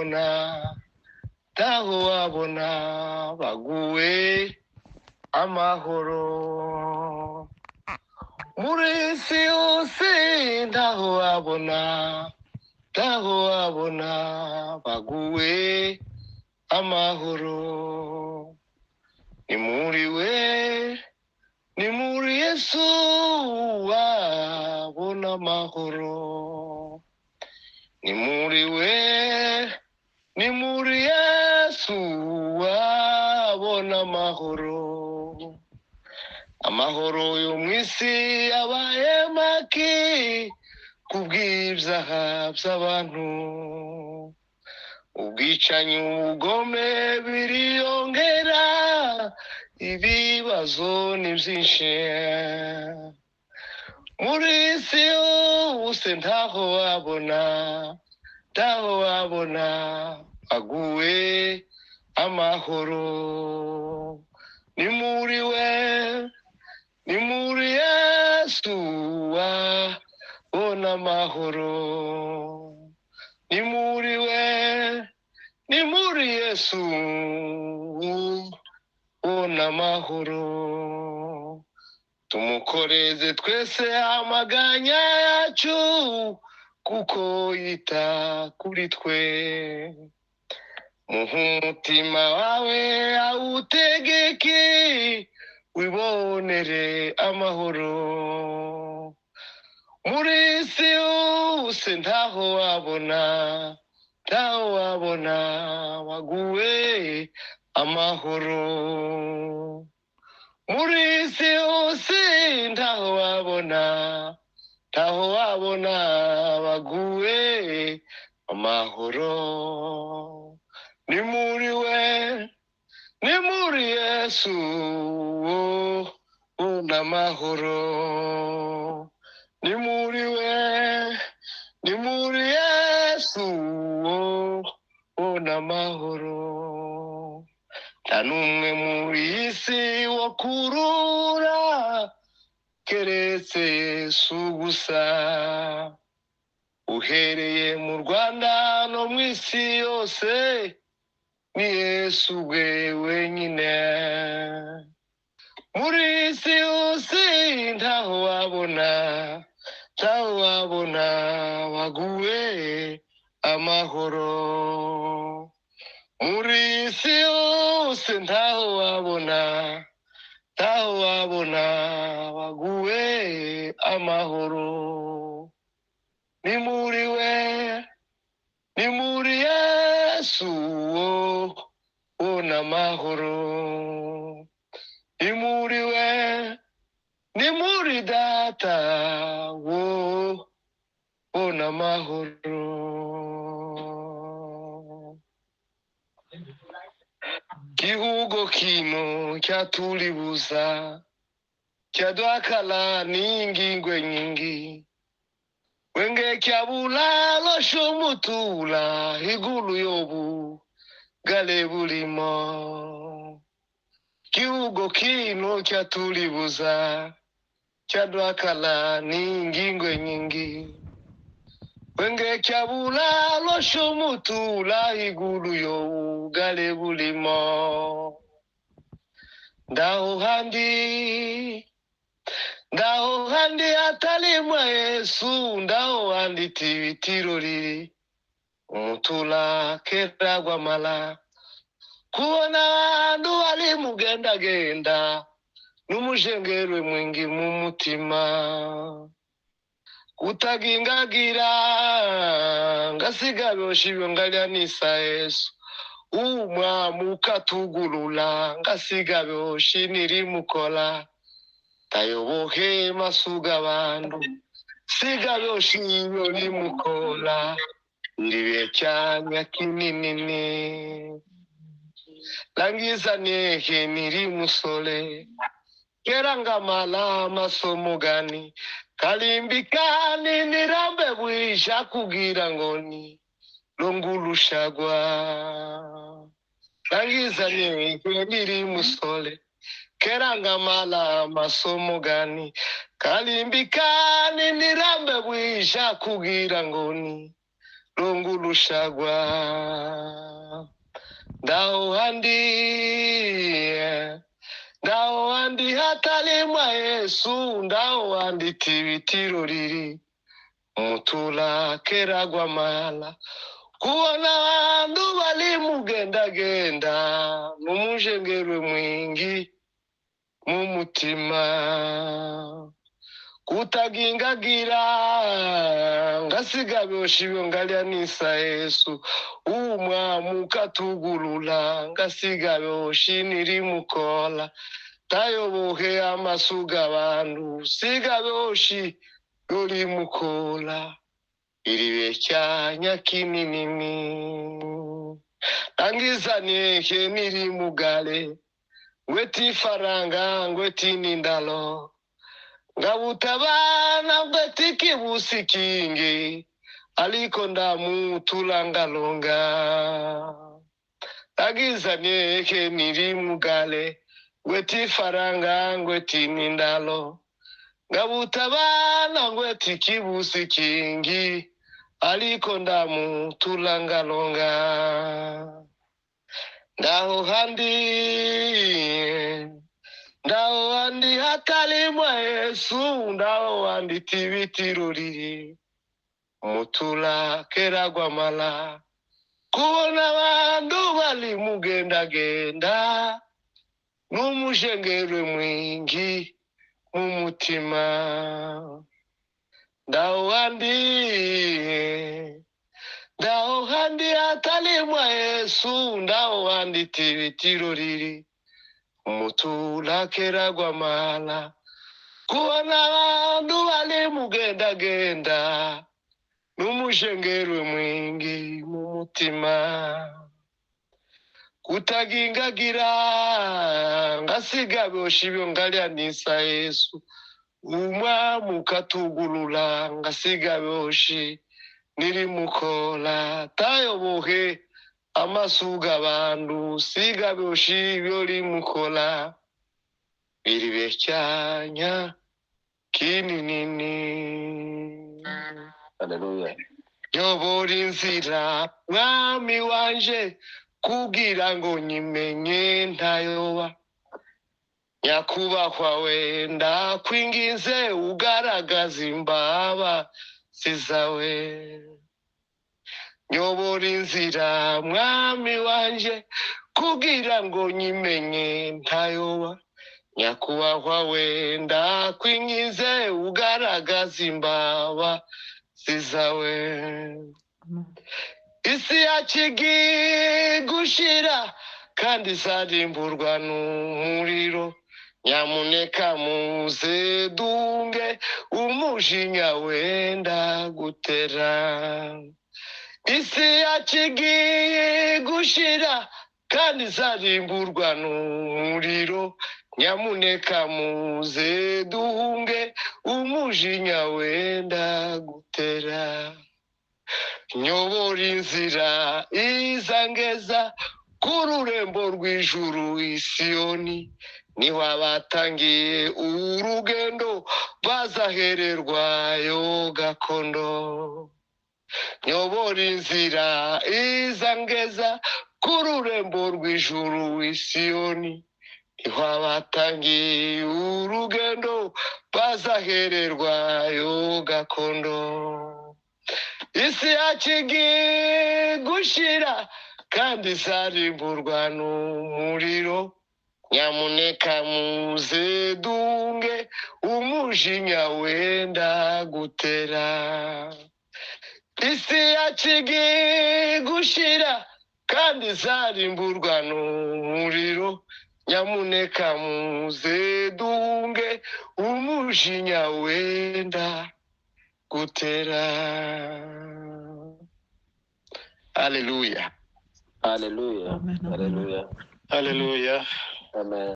wabona, ntaho wabona baguwe amahoro. Muri isi yose ntaho wabona, ntaho wabona baguwe amahoro. Ni muri we, ni muri Yesu wabona amahoro. Ni muri we, ni muri Yesu wabona amahoro. Amahoro yo mu isi yabaye make kubw'ibyaha by'abantu. Ubwicanyi, ubugome biriyongera, ibibazo ni byinshi. Muri isi yose ntaho wabona, ntaho wabona aguwe amahoro. Ni muri we, ni muri Yesu wabona amahoro. Ni muri we, ni muri Yesu ubona amahoro. Tumukoreze twese amaganya yacu, kuko yita kuri twe. Muhe umutima wawe awutegeke, wibonere amahoro. Muri isi yose ntaho wabona, ntaho wabona waguwe amahoro. Muri isi yose ntaho wabona, ntaho wabona baguwe amahoro. Ni muri we, ni muri Yesu ubona amahoro. Ni muri we, ni muri Yesu ubona amahoro. Nta n'umwe muri iyi si wo kurura, keretse Yesu gusa. Uhereye mu Rwanda no mu isi yose, ni Yesu we wenyine. Muri isi yose ntaho wabona, ntaho wabona waguwe amahoro. Muri isi yose ntaho wabona, ntaho wabona waguwe amahoro. Ni muri we, ni muri Yesu ubona amahoro. Ni muri we, ni muri Data ubona amahoro. Gihugu kino cyatulibuza, cyadwakala n'ingingwe nyingi. Wenge kyabula shomutula igulu yobu gale bulimo. Gihugu kino kyatulibuza, kyadwakala n'ingingwe nyingi. Wenge kyabula shomutula igulu yobu gale bulimo. Ndaho handi, ndaho handi atalimwa Yesu, ndaho handi tibitirori umutula keragwamala. Kubona abantu bali mugendagenda n'umujengerwe mwingi mu mutima. Kutagingagira ngasiga byoshibyo ngalyanisa Yesu. Umwamuka tugulula ngasiga byoshiniri mukola. Tayobohe masuga bandu siga byoshinyo limukola. Ndibe cyanya kininini langiza nehe niri musole. Kerangamala masomo gani kalimbikani nirambe bwisha kugira ngoni longulushagwa. Langiza nehe niri musole. Kerangamala masomo gani kalimbikani nirambe bwisha kugira ngoni Lungulushagwa ndaho handi, ndaho handi hatalimwa Yesu, ndaho handi tibitiro riri mutula keragwa mala kubona bandu bali mugendagenda n'umujengerwe mwingi mumutima kutagingagira ngasiga byoshibo ngalya nisa Yesu umwamukatugulula ngasiga byoshi nirimukola tayobohe amasuga bandu siga byoshi yolimukola iribe cyanya kininini angizaniye nirimugale ngweti faranga ngweti nindalo ngabutabana ngweti kibusi kingi aliko ndamutulangalonga agizaniye nirimugale ngweti faranga ngweti nindalo ngabutabana ngweti kibusi kingi aliko ndamutulangalonga ndaho handi, ndaho handi hatalimwa Yesu, ndaho handi tibitiro riri mutula keragwa mala kubona bandu bali mugendagenda n'umushengerwe mwingi mumutima ndaho handi, ndaho handi hatalimwa Yesu, ndaho handi tibitiro riri mutula keragwa mala kubona bandu bali mugendagenda n'umushengerwe mwingi mumutima kutagingagira ngasiga byoshibyo ngalya nisa Yesu umwamukatugulula ngasiga byoshi nirimukola tayobohe amasuga bandu siga byoshi byolimukola iribe cyanya kininini. Haleluya. Yobora inzira mwami wanje kugira ngo nyimenye ntayoba nyakubahwa we ndakwinginze ugaragaza imbabazi zawe nyobora inzira mwami wanje kugira ngo nyimenye ntayoba nyakubahwa we ndakwinginze ugaragaza imbabazi zawe isi yakigiye gushira kandi izarimburwa n'umuriro nyamuneka muze dunge umujinya wenda gutera isi yakigiye gushira kandi izarimburwa n'umuriro nyamuneka muze duhunge umujinya wenda gutera nyobora inzira izangeza ku rurembo rw'ijuru isiyoni niho abatangiye urugendo bazahererwayo gakondo nyobora inzira izangeza ku rurembo rw'ijuru isiyoni niho abatangiye urugendo bazahererwayo gakondo isi yakigiye gushira kandi izarimburwa n'umuriro nyamuneka muze dunge umujinya wenda gutera isi yakigiye gushira kandi izarimburwa n'umuriro nyamuneka muze dunge umujinya wenda gutera. Haleluya. Haleluya. Amen, amen. Haleluya. Haleluya. Amen.